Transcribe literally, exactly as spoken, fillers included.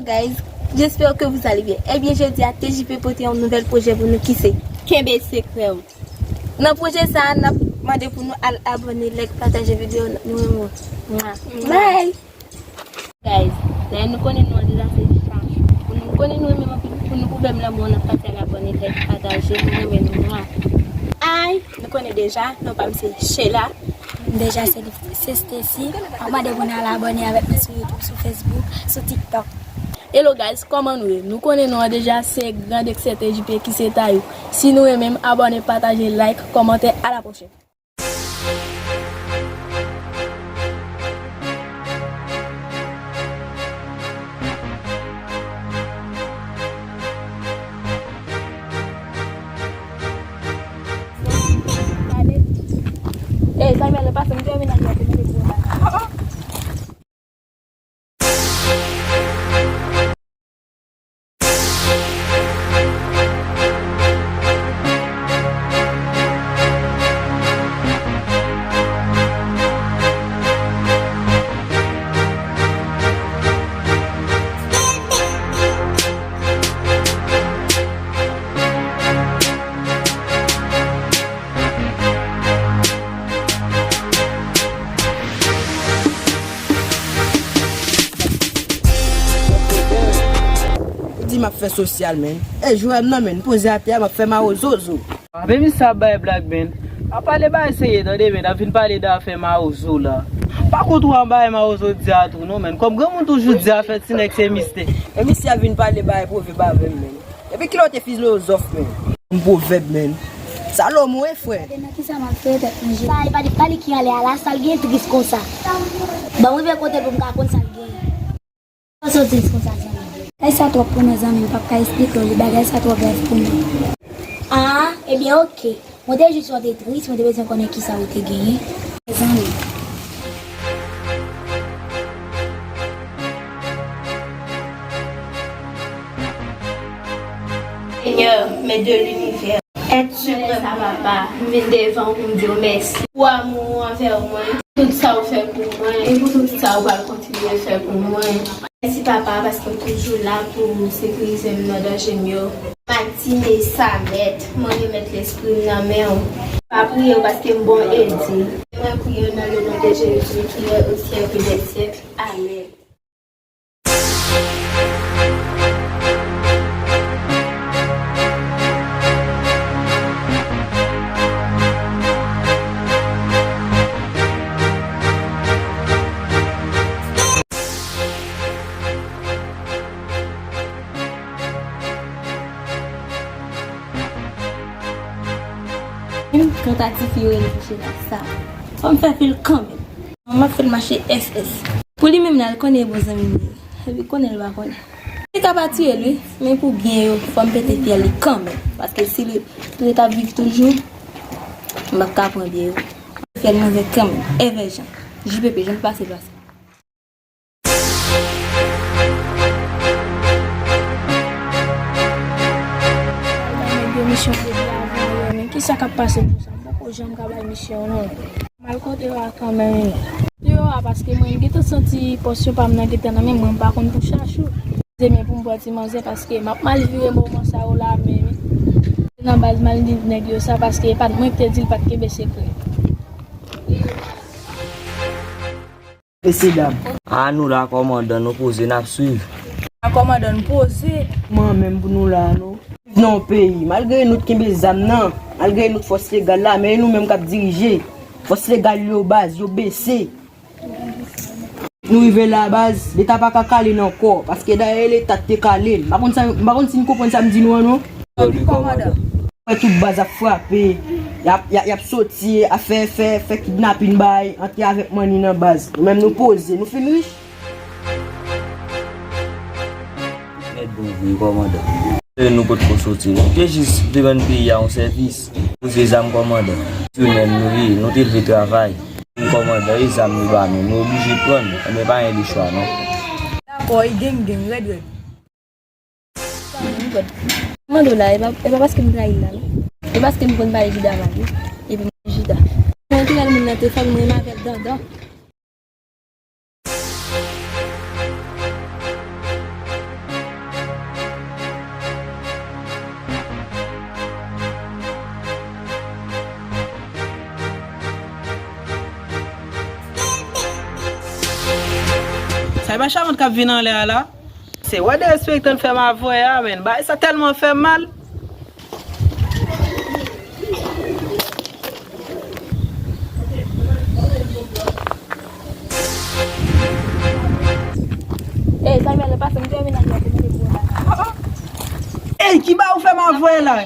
Guys, j'espère que vous allez bien. Ebyen, jodi a, T J P pote yon nouvèl pwojè pou nou ki se kenbe sekrè w. Nan pwojè sa a, n ap mande pou nou al abòne, like, pataje videyo, nou renmen w. Mwa. Bye! Guys, dayè nou konnen nou an deja se chachou. Pou nou konnen nou renmen m anpil, pou nou pwouve m lanmou an, n ap pase al abòne, like, pataje, nou renmen nou. Mwa. Ay, nou konnen deja, non pa m se Sheila. Deja se li, se Stacy. M ap mande pou nou al abòne avèk mwen sou YouTube, sou Facebook, sou TikTok. Hello guys, kòman nou ye? Nou konnen nou an deja, se Grand Excès T J P ki se Tayou. Si nou renmen m, abòne, pataje, like, kòmante, à la prochaine. Ey, Samuel, pase m te vin ak mwen, te mete pou mwen. Di m ap fè sosyal, men. E jwè m nan, men. Poze atè a, m ap fè mawozo. Ape misye ap bay blag, men. Pa pale bagay serye, tande, men. N ap vin pale de afè mawozo la. Pa kont ou an bagay mawozo di a tou, non, men. Kòm granmoun toujou di afè ti nèg se mistè. E misye ap vin pale bagay pwovèb avè m, men. Epi kilè w te filozòf, men? M pwovèb, men. Salomon, e frè. Gade nan kisa m ap fè tèt manje. Sa, e pa li, pa li ki ale a la, sa l gen tris konsa. Ban m rive kote l pou m ka konn sa l gen. Sa soti konsa, zanmi. Bagay sa twòp pou mwen, zanmi, m p ap ka esplike w li, bagay sa twò grav pou mwen. Ah, ebyen, oke. Mwen te jis wè w te tris, mwen te bezwen konnen kisa ou te genyen. Mezanmi. Senyè, Mèt de linivè, Èt siprèm, Papa, m vin devan w pou m di w mèsi pou amou w anvè mwen, tout sa w fè pou mwen, e pou tout sa w pral kontinye fè pou mwen. Mèsi, Papa, paske w toujou la pou sekirize m nan danje m yo. Matine sa, Mèt, mwen remèt lespri m nan men w. Pa priye w paske m bon ede. Mwen priye w nan le non de Jezi ki règne au siècle des siècles. Amèn. Menm kanta tifi yo rele Michela sa. Fò m fè fil kanmenm. M ap fè l mache S S. Pou li menm la, l konnen e bon zanmi m li ye. Epi konnen l pa konnen. Li ka pa tiye l wi, men pou byen yo, fò m pete fyèl li kanmenm. Paske si li, li t ap viv toujou, m p ap ka pran byen yo. Fyèl manzè kanmenm. Evè Jan. J P P, jan l pase, pase. Bay nèg yo misyon depi avan yè, men kisa k ap pase konsa? M poko janm ka bay misyon, non. M al kote yo a kanmenm, wi. Yo a, paske mwen, m gentan santi pòsyon pa m nan gentan nan men mwen, m pa konn pou chachou. Se men pou m pran ti manzè, paske m ap mal vire moman sa yo la, men se nan baz m al di nèg yo sa, paske e pa t mwen ki te di l pa t kenbe sekrè. Mesye dam. A nou la, kòmandan, nou poze, n ap swiv. A kòmandan, n poze. Kòman menm pou nou la, non? Nan yon peyi, malgre nou t kenbe zam nan, malgre nou t fòs legal la, men e nou menm k ap dirije. Fòs legal yo baz, yo bese. Nou rive la baz, Leta pa ka kale n ankò, paske dayè Leta t te kale n. M pa konn sa, m pa konn si n konprann sa m di nou an, non. Wi, kòmandan. Wè tout baz ap frape, y ap, y ap, y ap soti, ap fè, fè, fè kidnapin bay, antre avèk manni nan baz. Nou menm nou poze, nou fin rich. Nèt bon vre, kòmandan. E nou potko soti, non. Te jis te rann peyi a yon sèvis. Poze zam, kòmandan. Misyonè nou ye, nou te leve travay. Kòmandan, e zam yo ba nou, nou oblije pran, men pa gen lechwa, non. Dakò, e gang gang, rèd rèd. Mande w la, e pa, e pa paske m trayi l la, non. E paske m konn pale Jida mal, wi. Epi m Jida. Nan enterè moun nan te fè m renmen avè l dandan. Machavant k ap vin anlè a la. Se wè derespektan fè m avè a, men bagay sa tèlman fè m mal. Ey, sa mèl pase m te vin anlè pou mete pou la. Ey, ki bagay ou fè m avè la?